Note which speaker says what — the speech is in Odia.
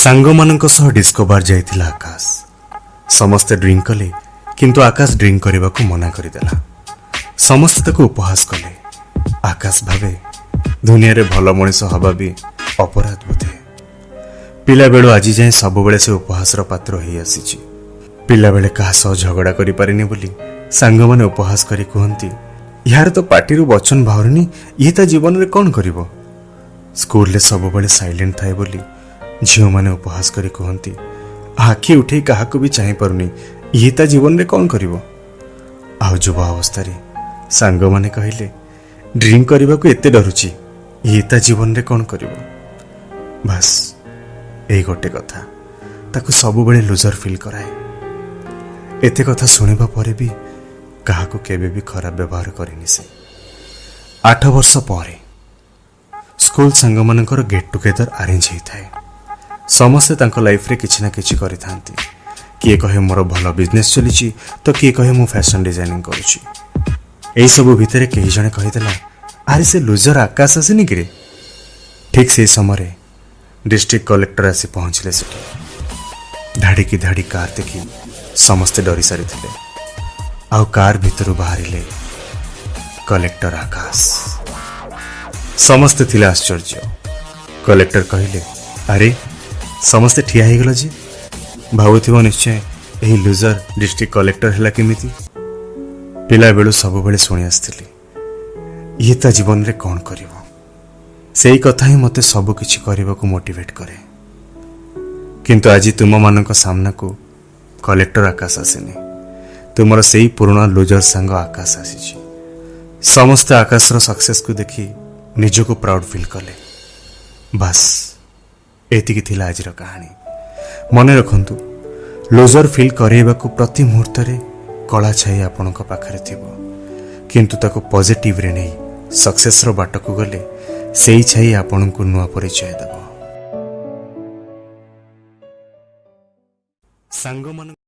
Speaker 1: ସାଙ୍ଗମାନଙ୍କ ସହ ଡିସ୍କୋ ବାର୍ ଯାଇଥିଲା ଆକାଶ। ସମସ୍ତେ ଡ୍ରିଙ୍କ କଲେ, କିନ୍ତୁ ଆକାଶ ଡ୍ରିଙ୍କ କରିବାକୁ ମନା କରିଦେଲା। ସମସ୍ତେ ତାକୁ ଉପହାସ କଲେ। ଆକାଶ ଭାବେ, ଦୁନିଆରେ ଭଲ ମଣିଷ ହବା ବି ଅପରାଧ ବୋଧେ। ପିଲାବେଳୁ ଆଜି ଯାଏଁ ସବୁବେଳେ ସେ ଉପହାସର ପାତ୍ର ହେଇ ଆସିଛି। ପିଲାବେଳେ କାହା ସହ ଝଗଡ଼ା କରିପାରିନି ବୋଲି ସାଙ୍ଗମାନେ ଉପହାସ କରି କୁହନ୍ତି, "ୟାର ତ ପାଟିରୁ ବଚନ ବାହାରୁନି, ଇଏ ତା ଜୀବନରେ କ'ଣ କରିବ?" ସ୍କୁଲରେ ସବୁବେଳେ ସାଇଲେଣ୍ଟ ଥାଏ ବୋଲି ଝିଅମାନେ ଉପହାସ କରି କୁହନ୍ତି, "ଆଖି ଉଠେଇ କାହାକୁ ବି ଚାହିଁପାରୁନି, ଇଏ ତା ଜୀବନରେ କ'ଣ କରିବ?" ଆଉ ଯୁବ ଅବସ୍ଥାରେ ସାଙ୍ଗମାନେ କହିଲେ, "ଡ୍ରିଙ୍କ କରିବାକୁ ଏତେ ଡରୁଛି, ଇଏ ତା ଜୀବନରେ କ'ଣ କରିବ?" ବାସ୍, ଏଇ ଗୋଟେ କଥା ତାକୁ ସବୁବେଳେ ଲୁଜର ଫିଲ୍ କରାଏ। ଏତେ କଥା ଶୁଣିବା ପରେ ବି କାହାକୁ କେବେ ବି ଖରାପ ବ୍ୟବହାର କରିନି ସେ। 8 ବର୍ଷ ପରେ ସ୍କୁଲ ସାଙ୍ଗମାନଙ୍କର ଗେଟ୍ ଟୁଗେଦର ଆରେଞ୍ଜ ହେଇଥାଏ। ସମସ୍ତେ ତାଙ୍କ ଲାଇଫରେ କିଛି ନା କିଛି କରିଥାନ୍ତି। କିଏ କହେ ମୋର ଭଲ ବିଜନେସ୍ ଚାଲିଛି ତ କିଏ କହେ ମୁଁ ଫ୍ୟାସନ୍ ଡିଜାଇନିଂ କରୁଛି। ଏଇସବୁ ଭିତରେ କେହି ଜଣେ କହିଦେଲା, "ଆରେ, ସେ ଲୁଜର ଆକାଶ ଆସିନି କିରେ?" ଠିକ୍ ସେଇ ସମୟରେ ଡିଷ୍ଟ୍ରିକ୍ଟ କଲେକ୍ଟର ଆସି ପହଞ୍ଚିଲେ ସେଠି। ଧାଡ଼ିକି ଧାଡ଼ି କାର୍ ଦେଖି ସମସ୍ତେ ଡରି ସାରିଥିଲେ। ଆଉ କାର୍ ଭିତରୁ ବାହାରିଲେ କଲେକ୍ଟର ଆକାଶ। ସମସ୍ତେ ଥିଲେ ଆଶ୍ଚର୍ଯ୍ୟ। କଲେକ୍ଟର କହିଲେ, "ଆରେ, ସମସ୍ତେ ଠିଆ ହେଇଗଲ ଯେ? ଭାବୁଥିବ ନିଶ୍ଚୟ ଏହି ଲୁଜର ଡିଷ୍ଟ୍ରିକ୍ଟ କଲେକ୍ଟର ହେଲା କେମିତି? ପିଲାବେଳୁ ସବୁବେଳେ ଶୁଣି ଆସିଥିଲି, ଇଏ ତା ଜୀବନରେ କ'ଣ କରିବ। ସେଇ କଥା ହିଁ ମୋତେ ସବୁ କିଛି କରିବାକୁ ମୋଟିଭେଟ୍ କରେ। କିନ୍ତୁ ଆଜି ତୁମମାନଙ୍କ ସାମ୍ନାକୁ କଲେକ୍ଟର ଆକାଶ ଆସିନି, ତୁମର ସେଇ ପୁରୁଣା ଲୁଜର ସାଙ୍ଗ ଆକାଶ ଆସିଛି।" ସମସ୍ତେ ଆକାଶର ସକ୍ସେସକୁ ଦେଖି ନିଜକୁ ପ୍ରାଉଡ୍ ଫିଲ୍ କଲେ। ବାସ୍, ଏତିକି ଥିଲା ଆଜିର କାହାଣୀ। ମନେ ରଖନ୍ତୁ, ଲୁଜର ଫିଲ୍ କରେଇବାକୁ ପ୍ରତି ମୁହୂର୍ତ୍ତରେ କଳା ଛାଇ ଆପଣଙ୍କ ପାଖରେ ଥିବ, କିନ୍ତୁ ତାକୁ ପଜିଟିଭରେ ନେଇ ସକ୍ସେସର ବାଟକୁ ଗଲେ ସେଇ ଛାଇ ଆପଣଙ୍କୁ ନୂଆ ପରିଚୟ ଦେବ। ସାଙ୍ଗମାନଙ୍କ